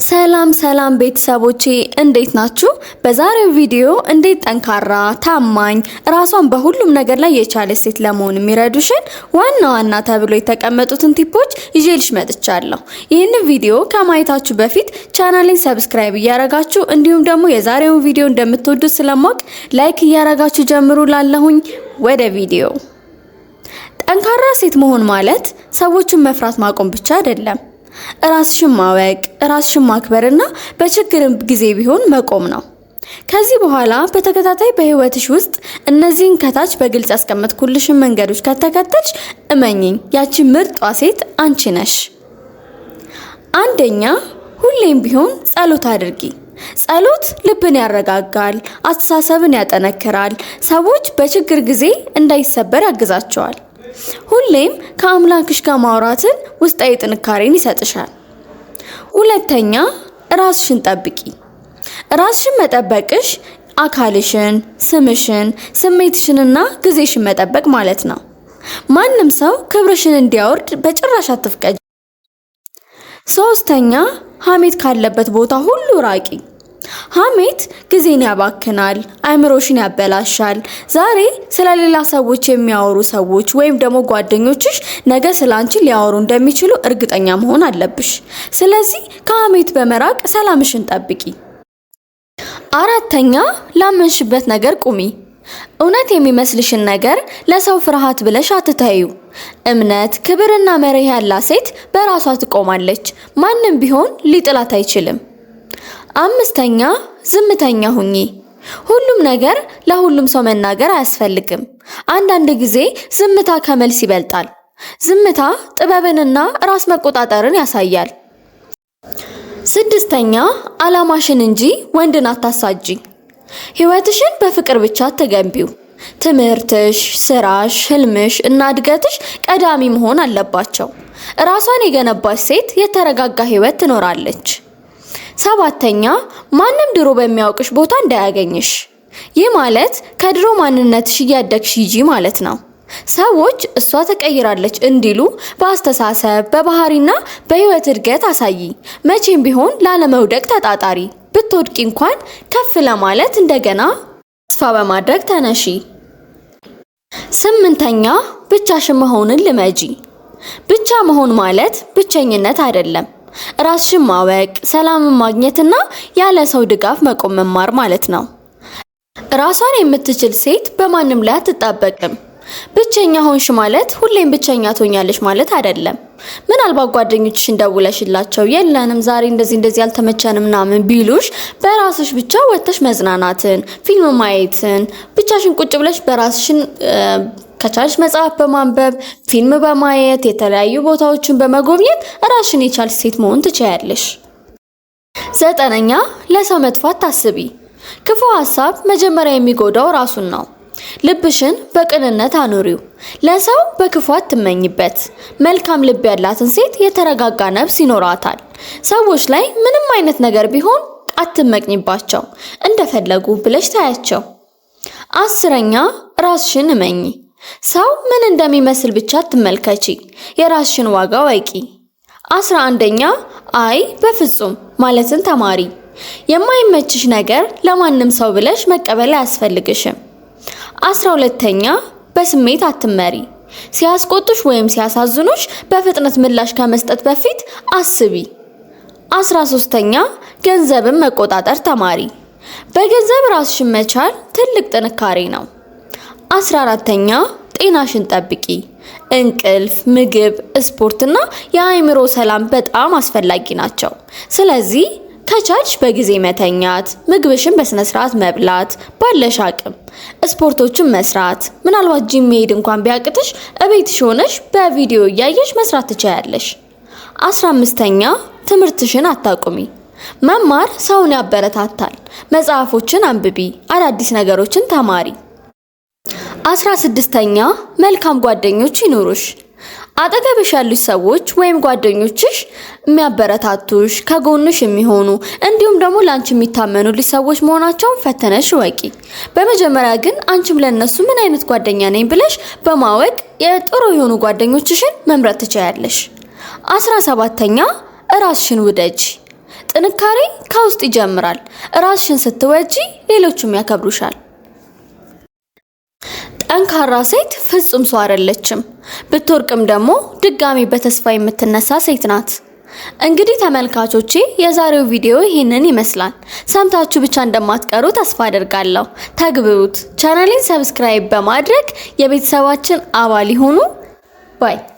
ሰላም ሰላም ቤተሰቦቼ፣ እንዴት ናችሁ? በዛሬው ቪዲዮ እንዴት ጠንካራ፣ ታማኝ፣ ራሷን በሁሉም ነገር ላይ የቻለች ሴት ለመሆን የሚረዱሽን ዋና ዋና ተብሎ የተቀመጡትን tip ኦች ይዤልሽ መጥቻለሁ። ይህንን ቪዲዮ ከማየታችሁ በፊት ቻናሌን subscribe እያረጋችሁ እንዲሁም ደግሞ የዛሬውን ቪዲዮ እንደምትወዱት ስለማወቅ like እያረጋችሁ ጀምሩ። ላለሁኝ ወደ ቪዲዮ። ጠንካራ ሴት መሆን ማለት ሰዎችን መፍራት ማቆም ብቻ አይደለም። ራስሽን ማወቅ፣ ራስሽን ማክበርና በችግርም ጊዜ ቢሆን መቆም ነው። ከዚህ በኋላ በተከታታይ በህይወትሽ ውስጥ እነዚህን ከታች በግልጽ ያስቀመጥኩልሽን መንገዶች ከተከተልሽ እመኚኝ ያቺ ምርጧ ሴት አንቺ ነሽ። አንደኛ፣ ሁሌም ቢሆን ጸሎት አድርጊ። ጸሎት ልብን ያረጋጋል፣ አስተሳሰብን ያጠነክራል፣ ሰዎች በችግር ጊዜ እንዳይሰበር ያግዛቸዋል። ሁሌም ከአምላክሽ ጋር ማውራትን ውስጣዊ ጥንካሬን ይሰጥሻል። ሁለተኛ፣ ራስሽን ጠብቂ። ራስሽን መጠበቅሽ አካልሽን፣ ስምሽን፣ ስሜትሽንና ጊዜሽን መጠበቅ ማለት ነው። ማንም ሰው ክብርሽን እንዲያወርድ በጭራሽ አትፍቀጂ። ሶስተኛ፣ ሐሜት ካለበት ቦታ ሁሉ ራቂ። ሐሜት ጊዜን ያባክናል፣ አእምሮሽን ያበላሻል። ዛሬ ስለ ሌላ ሰዎች የሚያወሩ ሰዎች ወይም ደግሞ ጓደኞችሽ ነገ ስለ አንቺ ሊያወሩ እንደሚችሉ እርግጠኛ መሆን አለብሽ። ስለዚህ ከሐሜት በመራቅ ሰላምሽን ጠብቂ። አራተኛ፣ ላመንሽበት ነገር ቁሚ። እውነት የሚመስልሽን ነገር ለሰው ፍርሃት ብለሽ አትተዩ። እምነት፣ ክብርና መርህ ያላት ሴት በራሷ ትቆማለች። ማንም ቢሆን ሊጥላት አይችልም። አምስተኛ፣ ዝምተኛ ሁኚ። ሁሉም ነገር ለሁሉም ሰው መናገር አያስፈልግም። አንዳንድ ጊዜ ዝምታ ከመልስ ይበልጣል። ዝምታ ጥበብንና ራስ መቆጣጠርን ያሳያል። ስድስተኛ፣ አላማሽን እንጂ ወንድን አታሳጂ። ሕይወትሽን በፍቅር ብቻ አትገንቢው። ትምህርትሽ፣ ስራሽ፣ ህልምሽ እና እድገትሽ ቀዳሚ መሆን አለባቸው። ራሷን የገነባች ሴት የተረጋጋ ሕይወት ትኖራለች። ሰባተኛ፣ ማንም ድሮ በሚያውቅሽ ቦታ እንዳያገኝሽ። ይህ ማለት ከድሮ ማንነትሽ እያደግሽ ሂጂ ማለት ነው። ሰዎች እሷ ተቀይራለች እንዲሉ በአስተሳሰብ፣ በባህሪና በህይወት እድገት አሳይ። መቼም ቢሆን ላለመውደቅ ተጣጣሪ። ብትወድቂ እንኳን ከፍ ለማለት እንደገና ተስፋ በማድረግ ተነሺ። ስምንተኛ፣ ብቻሽን መሆንን ልመጂ። ብቻ መሆን ማለት ብቸኝነት አይደለም። ራስሽን ማወቅ፣ ሰላምን ማግኘትና ያለ ሰው ድጋፍ መቆም መማር ማለት ነው። ራሷን የምትችል ሴት በማንም ላይ አትጣበቅም። ብቸኛ ሆንሽ ማለት ሁሌም ብቸኛ ትሆኛለሽ ማለት አይደለም። ምናልባት ጓደኞችሽን ደውለሽላቸው የለንም ዛሬ እንደዚህ እንደዚህ አልተመቸንም ምናምን ቢሉሽ በራስሽ ብቻ ወጥተሽ መዝናናትን፣ ፊልም ማየትን፣ ብቻሽን ቁጭ ብለሽ በራስሽን ከቻልሽ መጽሐፍ በማንበብ፣ ፊልም በማየት፣ የተለያዩ ቦታዎችን በመጎብኘት ራስሽን የቻልሽ ሴት መሆን ትችያለሽ። ዘጠነኛ፣ ለሰው መጥፎ አታስቢ። ክፉ ሀሳብ መጀመሪያ የሚጎዳው ራሱን ነው። ልብሽን በቅንነት አኑሪው። ለሰው በክፉ አትመኝበት። መልካም ልብ ያላትን ሴት የተረጋጋ ነፍስ ይኖራታል። ሰዎች ላይ ምንም አይነት ነገር ቢሆን አትመቅኝባቸው፣ እንደፈለጉ ብለሽ ታያቸው። 10ኛ፣ ራስሽን እመኚ። ሰው ምን እንደሚመስል ብቻ አትመልከቺ፣ የራስሽን ዋጋ ወቂ። 11ኛ፣ አይ በፍጹም ማለትን ተማሪ። የማይመችሽ ነገር ለማንም ሰው ብለሽ መቀበል አያስፈልግሽም። 12ኛ፣ በስሜት አትመሪ። ሲያስቆጡሽ ወይም ሲያሳዝኑሽ በፍጥነት ምላሽ ከመስጠት በፊት አስቢ። 13ኛ፣ ገንዘብን መቆጣጠር ተማሪ። በገንዘብ ራስሽን መቻል ትልቅ ጥንካሬ ነው። 14ኛ፣ ጤናሽን ጠብቂ። እንቅልፍ፣ ምግብ፣ ስፖርትና የአእምሮ ሰላም በጣም አስፈላጊ ናቸው። ስለዚህ ከቻልሽ በጊዜ መተኛት፣ ምግብሽን በስነ ስርዓት መብላት፣ ባለሽ አቅም ስፖርቶችን መስራት፣ ምናልባት ጂም መሄድ እንኳን ቢያቅትሽ እቤትሽ ሆነሽ በቪዲዮ እያየሽ መስራት ትችያለሽ። 15ኛ፣ ትምህርትሽን አታቁሚ። መማር ሰውን ያበረታታል። መጽሐፎችን አንብቢ፣ አዳዲስ ነገሮችን ተማሪ። 16ኛ፣ መልካም ጓደኞች ይኑሩሽ። አጠገብሽ ያሉት ሰዎች ወይም ጓደኞችሽ የሚያበረታቱሽ፣ ከጎንሽ የሚሆኑ እንዲሁም ደግሞ ለአንቺ የሚታመኑልሽ ሰዎች መሆናቸውን ፈተነሽ እወቂ። በመጀመሪያ ግን አንቺም ለነሱ ምን አይነት ጓደኛ ነኝ ብለሽ በማወቅ የጥሩ የሆኑ ጓደኞችሽን መምረጥ ትችያለሽ። 17ኛ፣ ራስሽን ውደጂ። ጥንካሬ ከውስጥ ይጀምራል። ራስሽን ስትወጂ ሌሎቹም ያከብሩሻል። ጠንካራ ሴት ፍጹም ሰው አይደለችም። ብትወርቅም ደግሞ ድጋሚ በተስፋ የምትነሳ ሴት ናት። እንግዲህ ተመልካቾቼ የዛሬው ቪዲዮ ይህንን ይመስላል። ሰምታችሁ ብቻ እንደማትቀሩ ተስፋ አደርጋለሁ። ተግብሩት። ቻናሌን subscribe በማድረግ የቤተሰባችን አባል ይሁኑ። Bye.